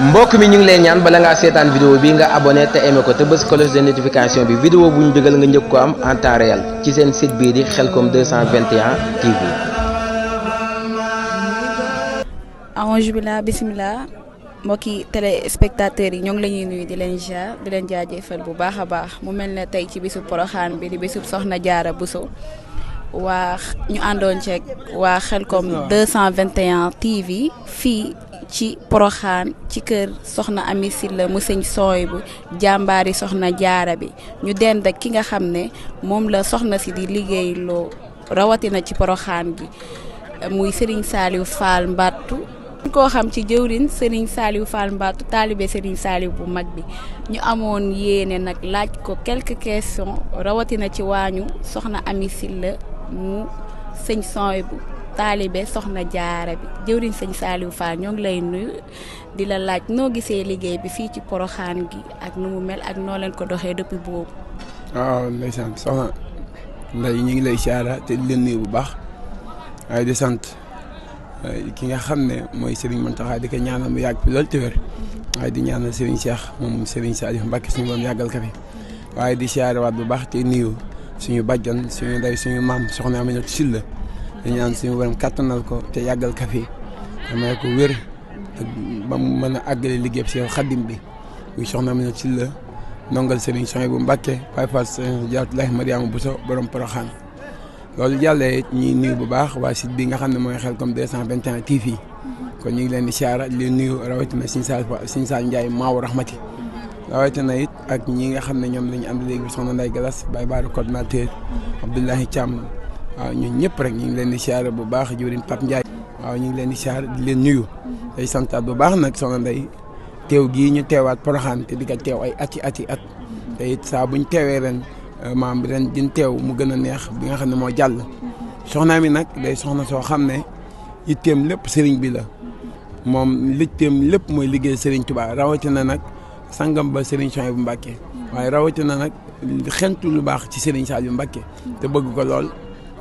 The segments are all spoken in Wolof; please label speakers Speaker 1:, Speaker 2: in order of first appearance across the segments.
Speaker 1: mbokk mi ñu ngi lay ñaan bala ngaa seetaan vidéo bi nga abonné te aimé ko te bës cloche de notification bi vidéo bu ñu dugal nga njëkk ko am en temps réel ci seen site bii di Khelcom 221 TV.
Speaker 2: Aouzu billah bismillah mbokki téléspectateurs yi ñoo ngi la ñuy nuyu di leen jaar di leen jaajëfal bu baax a baax mu mel ne tey ci bisub Porokhane bi di bisub Soxna Diarra Bousso waa ñu àndoon ceeg waa Khelcom 221 TV fii ci Porokhane ci kër Soxna Amy Sylla mu sëñ Souhaïbou jàmbaari Soxna Diarra bi ñu dend ak ki nga xam ne moom la soxna si di liggéey loo rawatina ci Porokhane gi muy Serigne Saliou Fall Mbattu koo xam ci jëwrin Serigne Saliou Fall Mbattu taalibe Serigne Saliou bu mag bi ñu amoon yéene nag laaj ko quelques questions rawatina ci waañu Soxna Amy Sylla mu sëñ Souhaïbou taalibe Soxna Diarra bi jëwriñ sëñ Saliou Fall ñoo ngi lay nuyu di la laaj noo gisee liggéey bi fii ci Porokhane gi ak nu mu mel ak noo leen ko doxee depuis boobu.
Speaker 3: waaw ndeysaan soxna Ndeye ñu ngi lay siyaara te di leen nuyu bu baax waaye di sant ki nga xam ne mooy Serigne Mountakha di ko ñaanal mu yàgg fi loolu te wér waaye di ñaanal Serigne Cheikh moom Serigne Saliou Mbacké suñu borom yàggal ka fi waaye di siyaare waat bu baax te nuyu suñu bàjjan suñu ndey suñu maam Soxna Amy Sylla di ñaan suñu borom kattanal ko te yàggal ka fi damay ko wér ak ba mu mën a àggale liggéey bi si xaddim bi muy Soxna Amy Sylla ndongal Serigne Souhaïbou Mbacké Baye Fall Jaaratullaahi Mariama Bousso borom Porokhane loolu jàllee ñuy nuyu bu baax waa site bi nga xam ne mooy Khelcom 221 TV kon ñu ngi leen di siyaara di leen nuyu rawatina Sëñ Saal Ndiaye Maawu Rahmati rawatina it ak ñi nga xam ne ñoom la ñu ànd léegi soxna Ndeye Galas Baye Baara coordinateur Abdoulahi Thiam waaw ñun ñëpp rek ñu ngi leen di siyaara bu baax jëwriñ Pape Ndiaye waaw ñu ngi leen di siyaara di leen nuyu day santaat bu baax nag soxna Ndeye teew gii ñu teewaat Porokhane te di ko teew ay ati at te it saa buñ teewee ren maam ren din teew mu gën a neex bi nga xam ne moo jàll soxna mi nag day soxna soo xam ne itteem lépp sëriñ bi la moom litteem lépp mooy liggéey Serigne Touba rawatina nag sangam ba Serigne Souhaïbou Mbacké waaye rawatina nag xentu lu baax ci Serigne Saliou Mbacké te bëgg ko lool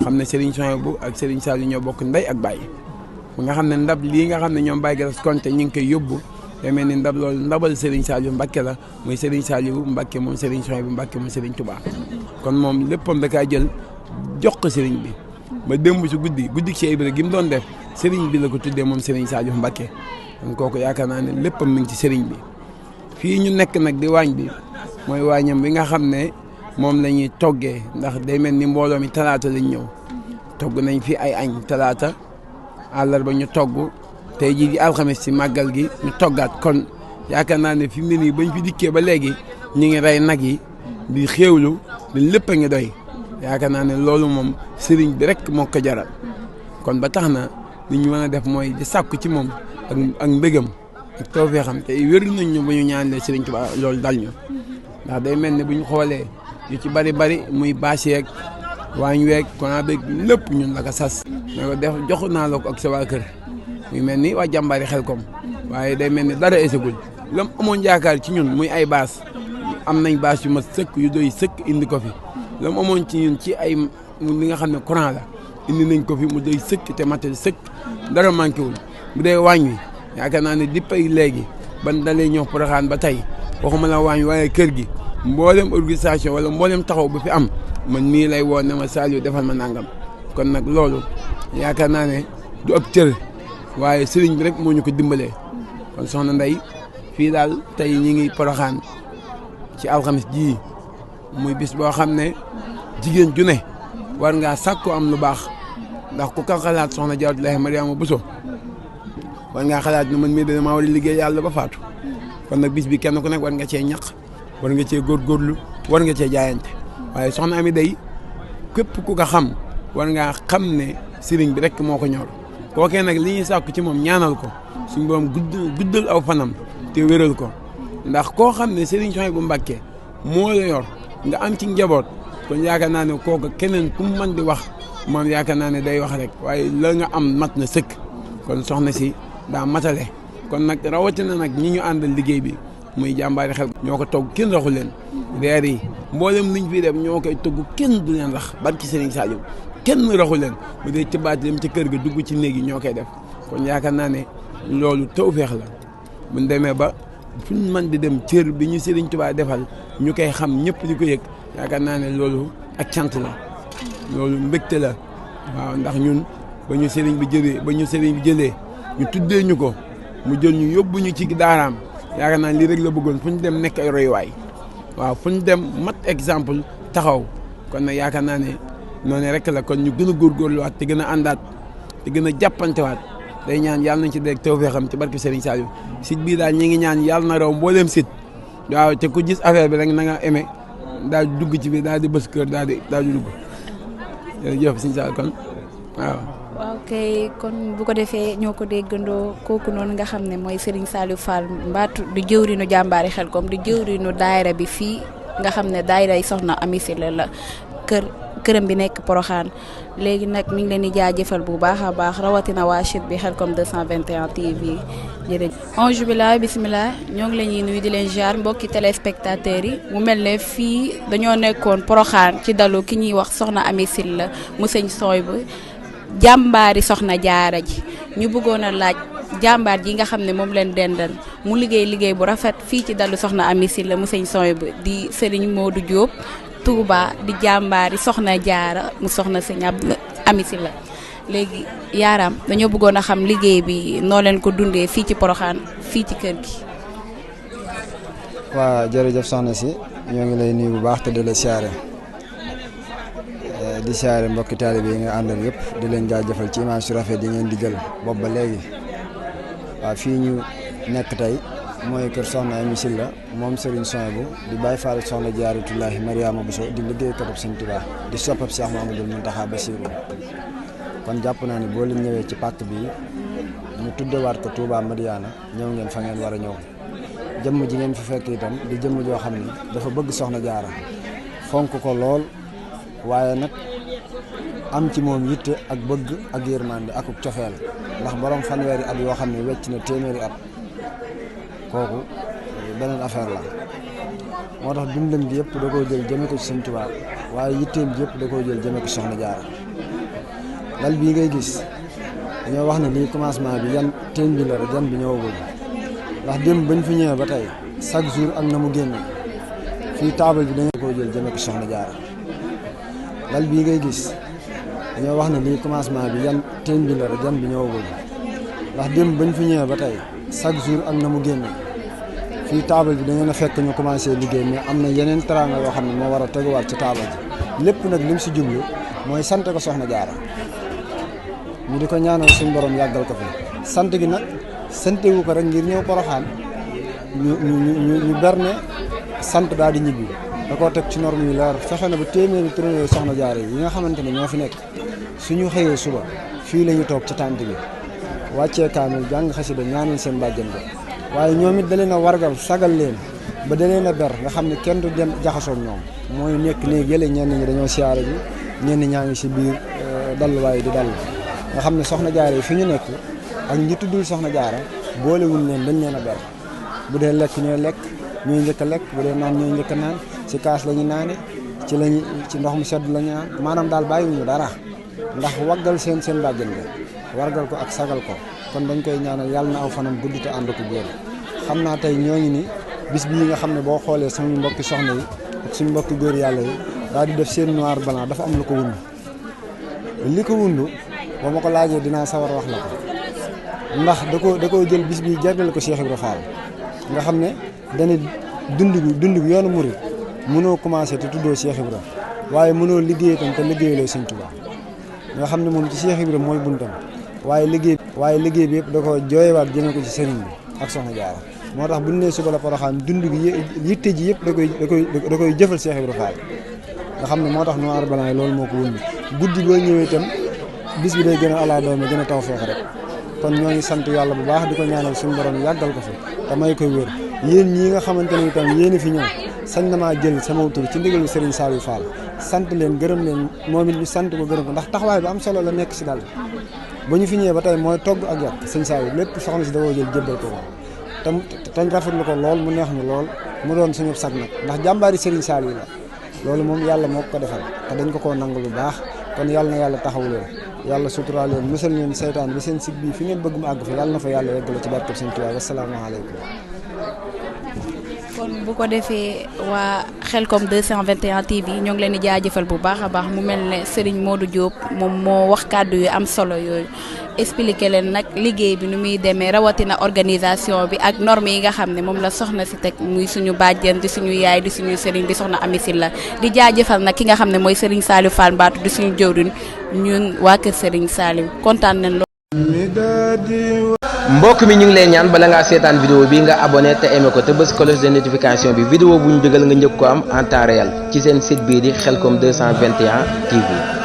Speaker 3: xam ne Serigne Souhaïbou ak Serigne Saliou ñoo bokk ndey ak baay mu nga xam ne ndab lii nga xam ne ñoom Baye Galas Konte ñu ngi koy yóbbu te mel ni ndab loolu ndabal Serigne Saliou Mbacké la muy Serigne Saliou Mbacké moom Serigne Souhaïbou Mbacké moom Serigne Touba kon moom léppam da kaa jël jox ko Serigne bi ba démb si guddi Cheikh Ibra gi mu doon def Serigne bi la ko tuddee moom Serigne Saliou Mbacké kon kooku yaakaar naa ne léppam mi ngi ci Serigne bi fii ñu nekk nag di waañ bi mooy waañam bi nga xam ne moom la ñuy toggee ndax day mel ni mbooloo mi talaata lañ ñëw togg nañ fi ay añ talaata àllarba ñu togg tey jii di alxames ci màggal gi ñu toggaat kon yaakaar naa ne fi mu ne nii bañ fi dikkee ba léegi ñu ngi rey nag yi di xéewlu di lépp a ngi doy yaakaar naa ne loolu moom sëriñ bi rek moo ko jaral kon ba tax na li ñu mën a def mooy di sàkku ci moom ak mbégam ak tawfeexam te wér nañ ñu ba ñu ñaanalee Sëriñ Tuubaa loolu dal ñu ndax day mel ni bu ñu xoolee yu ci bari muy bâche yeeg waañ weeg kon beeg lépp ñun la ko sas. ne ko def jox naa la ko ak sa waa kër muy mel ni waa jàmbaari Khelcom waaye day mel ni dara esegul lam amoon yaakaar ci ñun muy ay baas am nañ baas yu ma sëkk yu doy sëkk indi ko fi lam amoon ci ñun ci ay li nga xam ne courant la indi nañ ko fi mu doy sëkk te matal sëkk dara manqué wul bu dee waañ wi yaakaar naa ne dippay léegi ban dalee ñëw Porokhane ba tey waxuma la waañ waaye kër gi mboolem organisation wala mboolem taxaw bu fi am man mii lay woo ne ma Saliou defal ma nangam kon nag loolu yaakaar naa ne du ab cër waaye sëriñ bi rek moo ñu ko dimbalee kon soxna Ndeye fii daal tey ñi ngi Porokhane ci alxamis ji muy bis boo xam ne jigéen ju ne war ngaa sàkku am lu baax ndax ku ka xalaat soxna Jaaratullaahi Mariama Bousso war ngaa xalaat ne man mii dana maa war a liggéey yàlla ba faatu kon nag bis bi kenn ku nekk war nga cee ñaq war nga cee góorgóorlu war nga cee jaayante waaye soxna Amy day képp ku ko xam war ngaa xam ne sëriñ bi rek moo ko ñor kookee nag li ñuy sàkku ci moom ñaanal ko suñu borom guddal aw fanam te wéral ko ndax koo xam ne Serigne Souhaïbou Mbacké moo la yor nga am ci njaboot kon yaakaar naa ne kooku keneen ku mu mën di wax moom yaakaar naa ne day wax rek waaye la nga am mat na sëkk kon soxna si daa matale kon nag rawatina nag ñi ñu àndal liggéey bi muy jàmbaari Khelcom ñoo ko togg kenn raxu leen reer yi mboolem liñ fi dem ñoo koy togg kenn du leen rax barki Serigne Saliou kenn raxu leen bu dee ci baat dem ci kër ga dugg ci néeg yi ñoo koy def kon yaakaar naa ne loolu tawfeex la buñ demee ba fu ñu mën di dem cër bi ñu Serigne Touba defal ñu koy xam ñëpp di ko yëg yaakaar naa ne loolu ak cant la loolu mbégte la waaw ndax ñun ba ñu Serigne bi jëlee ñu tuddee ñu ko mu jël ñu yóbbu ñu ci daaraam yaakaar naa lii rek la bëggoon fu ñu dem nekk ay royuwaay waaw fu ñu dem mat exemple taxaw kon nag yaakaar naa ne noonu rek la kon ñu gën a góorgóorluwaat te gën a àndaat te gën a jàppantewaat day ñaan yàlla nañ ci dégg tawfeexam ci barke Serigne Saliou site bii daal ñi ngi ñaan yàlla na raw mbooleem site waaw te ku gis affaire bi rek na nga aimé daal di dugg ci biir daal di bës kër daal di dugg jërëjëf Serigne Saliou kon waaw.
Speaker 2: waaw kay kon bu ko defee ñoo ko déggandoo kooku noonu nga xam ne mooy Serigne Saliou Fall Mbathou di jëwriñu jàmbaari Xelcom di jëwriñu daayira bi fii nga xam ne daayira yi soxna Amy Sylla la këram bi nekk Porokhane léegi nag mi ngi leen di jaajëfal bu baax a baax rawatina waa chute bi Xelcom 221 TV jërëjëf. ange billah bisimilah ñoo ngi leen di nuyu di leen jaar mbokki téléspectateurs yi mu mel ne fii dañoo nekkoon Porokhane ci dalu ki ñuy wax soxna Amy Sylla mu sëñ sooy bu jàmbaari soxna jaara ji ñu bëggoon a laaj jàmbaar ji nga xam ne moom leen dendal mu liggéey bu rafet fii ci dalu soxna Amy Sylla mu sëñ sooy bu di Serigne Modou Diop Touba di jàmbaari soxna jaara mu soxna sëñ Amy Sylla léegi yaaram dañoo bëggoon a xam liggéey bi noo leen ko dundee fii ci Porokhane fii ci kër gi.
Speaker 4: waa jërëjëf soxna si ñoo ngi lay nuyu bu baax te di la siyaare di siyaare mbokki taalibe yi nga àndal yëpp di leen jaajëfal ci image su rafet yi ngeen di jël boobu ba léegi waaw fii ñu nekk tey mooy kër soxna Amy Sylla moom Serigne Souhaïbou di Baye Fall soxna Jaaratullaahi Mariama Bousso di liggéeykatub Serigne Touba di soppab Cheikh Mouhamadoul Mountakha Bassirou kon jàpp naa ne boo leen ñëwee ci pàkk bi ñu tuddewaat ko Touba Madiyana ñëw ngeen fa ngeen war a ñëw jëmm ji ngeen fi fekk itam di jëmm joo xam ne dafa bëgg soxna jaara fonk ko lool waaye nag am ci moom yitte ak bëgg ak yërmande ak cofeel ndax borom fanweeri at yoo xam ne wecc na téeméeri at kooku beneen affaire la moo tax dundam gi yëpp da koo jël jëme ko ci Sëñ Tuubaa waaye yitteem gi yëpp da koo jël jëme ko soxna jaara lal bii ngay gis dañoo wax ne lii commencement bi yan teen bi la rek yan bi ñëwagul ndax démb bañ fi ñëwee ba tey chaque jour ak na mu génne fii taabal bi dañoo koo jël jëme ko soxna jaara lal bii ngay gis dañoo wax ne lii commencement bi yan teen bi la rek yan bi ñëwagul ndax démb bañ fi ñëwee ba tey chaque jour ak na mu génne fii taabal bi da ngeen a fekk ñu commencé liggéey mais am na yeneen teraanga yoo xam ne moo war a teguwaat ci taabal ji lépp nag lim si jublu mooy sant ko soxna jaara ñu di ko ñaanal suñu borom yàggal ko fi sant gi nag santewu ko rek ngir ñëw Porokhane ñu berne sant daal di ñibbi da koo teg ci norme yi leer fexe na ba téeméeri turandoo soxna jaara yi nga xamante ne ñoo fi nekk suñu xëyee suba fii la ñu toog ci tànt bi wàccee kaamil jàng xasida ñaanal seen bàjjen ba waaye ñoom it da leen a wargal sagal leen ba da leen a ber nga xam ne kenn du dem jaxasoog ñoom mooy nekk néeg yële ñenn ñi dañoo siyaare ji ñenn ñaa ngi si biir dalluwaay di dall nga xam ne soxna jaara yi fi ñu nekk ak ñi tuddul soxna jaara boolewuñ leen dañ leen a ber bu dee lekk ñooy lekk ñooy njëkk a lekk bu dee naan ñooy njëkk a naan ci kaas la ñu naane ci ndox mu sedd la ñu naan maanaam daal bàyyiwuñu dara ndax waggal seen bàjjen bi wargal ko ak sagal ko kon dañ koy ñaanal yàlla na aw fanam gudd te ànd ko góor xam naa tey ñoo ngi ni bis bii nga xam ne boo xoolee suñu mbokki soxna yi ak suñu mbokki góor yàlla yi daal di def seen noir blanc dafa am lu ko wundu li ko wundu boo ma ko laajee dinaa sawar wax la ko ndax da koo jël bis bi jagleel ko Cheikh Ibra Fall nga xam ne dañu dund bi yoonu murid mënoo commencé te tuddoo Cheikh Ibra waaye mënoo liggéey itam te liggéeyaloo Sëñ Tuubaa nga xam ne moom ci Cheikh Ibra mooy buntam waaye liggéey bi yëpp da ko jooyewaat jëme ko ci sëriñ bi ak soxna jaara moo tax bu ñu nee suba la Porokhane dund gi yitte ji yëpp da koy jëfal Cheikh Ibra Fall nga xam ne moo tax noir blanc yi loolu moo ko wund guddi boo ñëwee itam bis bi day gën a ala doome gën a taw feex rek kon ñoo ngi sant yàlla bu baax di ko ñaanal suñu borom yàggal ko fi te may koy wér yéen ñii nga xamante ne itam yéen fi ñëw sañ na maa jël sama tur ci ndigalu Serigne Saliou Fall sant leen gërëm leen moom it ñu sant ko gërëm ko ndax taxawaay bu am solo la nekk si daal ba ñu fi ñëwee ba tey mooy togg ak yàq sëñ Saliou lépp soxna si da koo jël jébbal ko te rafetlu ko lool mu neex ñu lool mu doon suñu sag nag ndax jàmbaari Serigne Saliou la loolu moom yàlla moo ko defal te dañ ko koo nangu bu baax kon yàlla na yàlla taxawu leen yàlla suturaal leen musal leen saytaan ba seen site bi fi ngeen bëgg mu àgg fa yàlla na fa yàlla yeggale ci barkeb Sëñ Tuubaa wasalaamaaleykum.
Speaker 2: kon bu ko defee waa Khelcom 221 TV ñoo ngi leen di jaajëfal bu baax a baax mu mel ne Serigne Modou Diop moom moo wax kàddu yu am solo yooyu expliqué leen nag liggéey bi nu muy demee rawatina organisation bi ak normes yi nga xam ne moom la soxna si teg muy suñu bàjjen di suñu yaay di suñu Serigne di soxna Amy Sylla di jaajëfal nag ki nga xam ne mooy Serigne Saliou Fall Mbatou di suñu jëwriñ ñun waa kër Serigne Saliou kontaan nañ lool.
Speaker 1: mbokk mi ñu ngi lay ñaan bala ngaa seetaan vidéo bi nga abonné te aimé ko te bës cloche de notification bi vidéo bu ñu dugal nga njëkk ko am en temps réel ci seen site bii di Khelcom 221 TV.